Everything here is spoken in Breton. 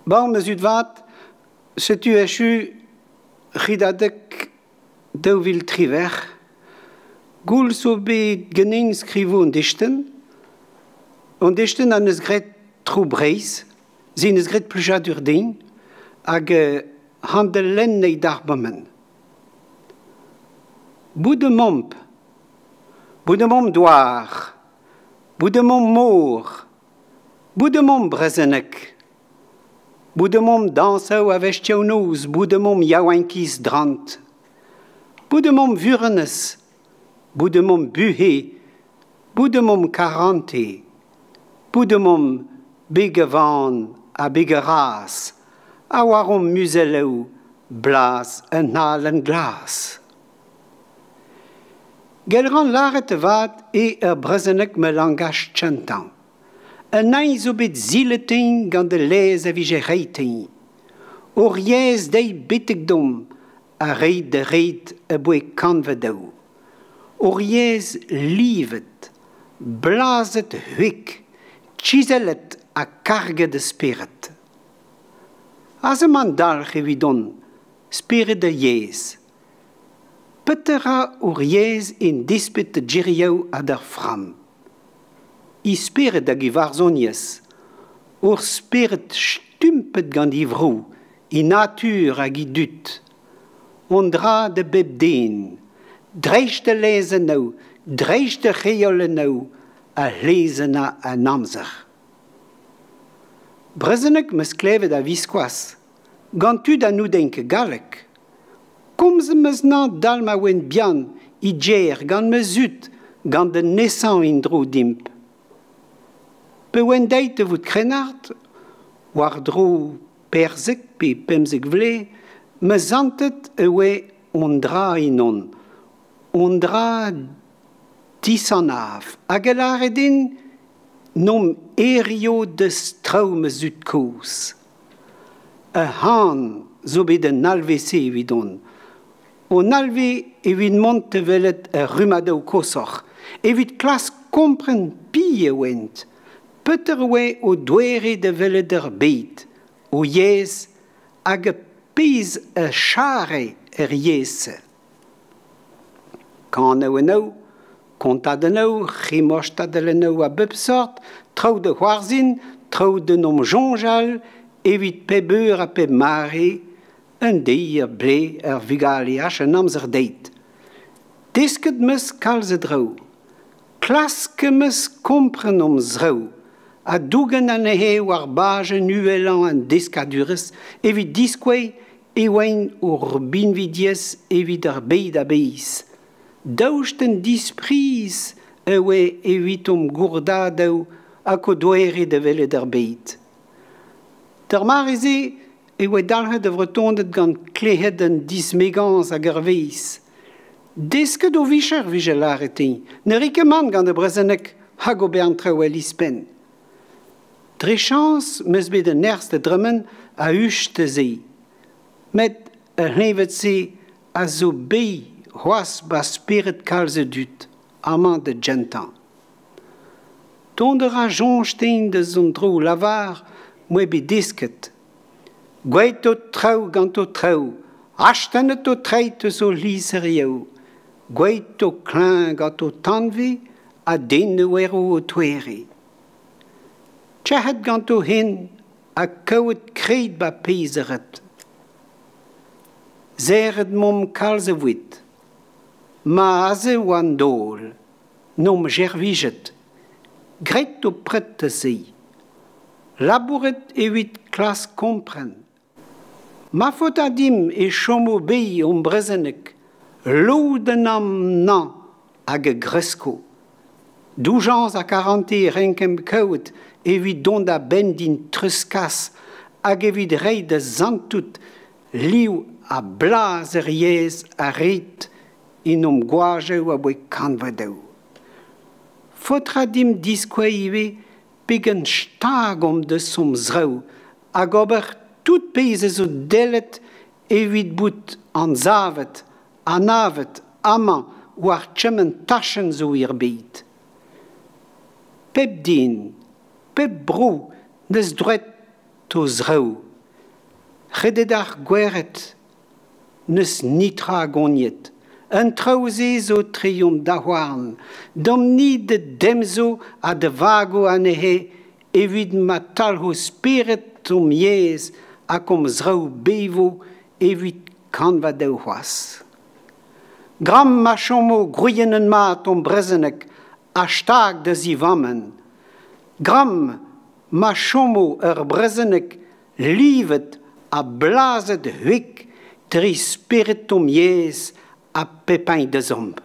Bon, ma zud vat, setu echu Redadeg 2018. Goul zo bet ganin skrivo an destenn. An destenn an eus graet tro Breizh. Se neus graet plijadur din hag handel lenn eo d'ar bomen. Bout emaomp. Bout emaomp douar. Bout emaomp mor. Bout emaomp brezhoneg. Bout emaomp dañsoù a-wechoù-noz, bout emaomp yaouankiz drant. Bout emaomp vurenez, bout emaomp buhez, bout emaomp karantez. Bout emaomp beg a van ha beg a raz, ha war hon muzelloù blaz un halen glas. Gell 'ran lâret avat eo ur brezhoneg ma langaj kentañ. Un hini zo bet silet-eñ gant al laezh a vije reit-eñ. Hor yezh dezhi betek domp ha ret da ret abaoe kantvedoù. Hor yezh livet, blazet c'hwek, kizellet ha karget a spered. Aze emañ an dalc'h evidon, spered ar yezh. Petra hor yezh en desped da gerioù ha d'ar framm? He spered hag e varzhoniezh, hor spered stumpet gant e vro, e natur hag e dud. Hon dra da bep den, dreist al lezennoù, dreist ar reolennoù, ha lezennañ an amzer. Brezhoneg 'm eus klevet a-viskoazh, gant tud ha n'oudent ket galleg. Komz 'm eus 'nañ dal ma oan bihan, e gêr, gant ma zud, gant an nesañ en-dro dimp. Pe oan deuet da vout krennard, war-dro perzek pe 15 vloaz, 'm eus santet e oa un dra ennon, un dra disanav hag a lâre din n'omp hirio deus traoù ma zud-kozh. Ur c'han zo bet an alvez-se evidon. Un alvez evit mont da welet ar rummadoù koshoc'h, evit klask kompren piv e oant, petra oa o doare da welet ar bed, o yezh hag ar pezh a chare er yezh-se. Kanaouennoù, kontadennoù, rimostadellenoù a bep seurt, traoù da c'hoarzhin, traoù d'en em soñjal evit pep eur ha pep mare, un deiz, ur blez, ur vugaleaj, un amzer deit. Desket 'm eus kalz a draoù. Klask 'm eus kompren hom zraoù ha dougen anezhe war bajenn uhelañ an deskadurezh evit diskouez e oaint ur binvidigezh evit ar bed a-bezh. Daoust d'an dispriz e oa evitomp gourdadoù hag o doare da welet ar bed. D'ar mare-se e oa dalc'het ar Vretoned gant klehed an dismegañs hag ar vezh. Desket o vicher 'vije lâret-eñ, ne rit ket mann gant ar brezhoneg hag ober an traoù all ouzhpenn. Dre chañs 'm eus bet an nerzh da dremen a-us da se. Met ar c'hleñved-se a zo bet c'hoazh 'ba spered kalz a dud, amañ da gentañ. Dont a ra soñj din deus an dro-lavar m'oa bet desket. Gwelet ho traoù gant ho traoù, astennet ho treid eus ho lizherioù, gwelet ho klañv gant ho tanvez ha den ne wero ho toere. Tec'het ganto hen ha kaout kred 'ba pezh a ret. Serret 'momp kalz a voued. Ma aze oa an daol, n'omp servijet. Graet ho pred da se. Labouret evit klask kompren. Ma faota dimp e chomo bev hon brezhoneg, lod an amañ hag a gresko. Doujañs ha karantez e renkemp kaout evit dont a-benn d'in treuzkas hag evit reiñ da santout liv ha blaz er yezh a red en hom gwajoù abaoe kantvedoù. Faot 'ra dimp diskouez ivez pegen stag omp deus hom zraoù hag ober tout pezh a zo delet evit bout anzavet, anavet amañ war kement tachenn zo er bed. Pep den, pep bro 'neus droed d'o zraoù. Redet ar gwered, n'eus nitra goniet. Un traoù-se zo tre hon daouarn. Domp-ni da demzo ha da vago anezhe evit ma talc'ho spered hom yezh hag hom zraoù bevo evit kanvadoù c'hoazh. Gramm ma chomo gwriennet mat hom brezhoneg ha stag da zivammenn. Gramm ma chomo ur brezhoneg livet ha blazet c'hwek dre spered hom yezh ha pep hini deusomp.